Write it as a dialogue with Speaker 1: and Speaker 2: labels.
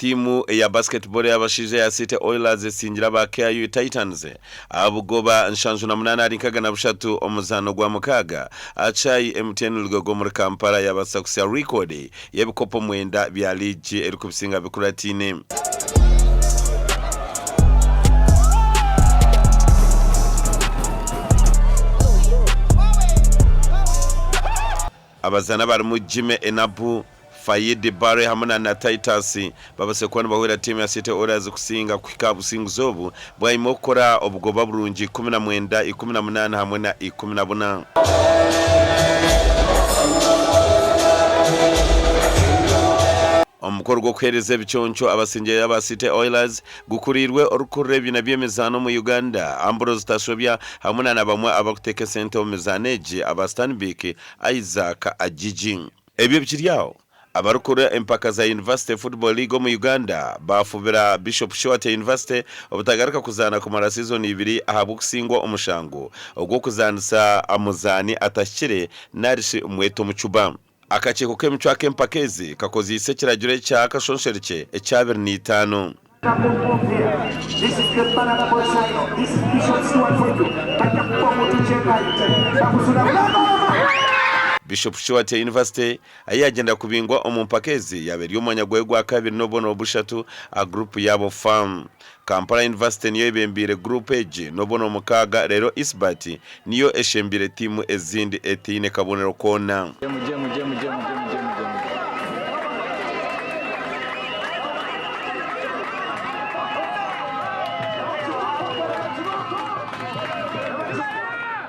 Speaker 1: Tiimu eya basketball ey'abashaija eya City Oilers esingire aba KIU Titans aha bugoba 78 ahari 63 omu muzaano gwa mukaaga aha kishaayi MTN Lugogo omuri Kampala yabaasa kutsya record y'ebikopo mwenda bya liigi erikubisinga bikurataine. Abazaani abarimu Jimmy Enabu, Fayid Barre hamwe na na Titus babaasize kuba nibahwera tiimu ya City Oilers kusinga kuhika aha businguzi obu bwanyima y'okukora obugoba burungi 19, 18 hamwe na 14. Omukoro gw'okuheereza ebiconco abasingyeire aba City Oilers gukuriirwe orikukurira ebibiina by'emizaano omu Uganda, Ambrose Tashobya hamwe na na bamwe abarikuteeka esente omu mizaano egi aba Stanbic, Isaac Ajiji. Ebyo bikiri aho, abarikukurira empaka za University Football League omu Uganda baafubira Bishop Shewate University obutagaruka kuzaana kumara sizoni ibiri ahabw'okusingwa omushango ogw'okuzaanisa omuzaani atahikire narishi mwete omucuba. Akakiiko k'emicwe ak'empaka ezi kakozeise ekiragiro ekya kashonshorekye ekya 25. Bishop Stuart University ahi yaagyenda kubingwa omu mpaka ezi yaaba eri omu mwanya gwayo gwa kabiri n'obubonero bushatu aha guruupu yaabo Fa. Kampala University niyo ebembeire guruupu egi n'obubonero mukaaga reero Isbat niyo eshembeire tiimu ezindi etaine kabonero koona.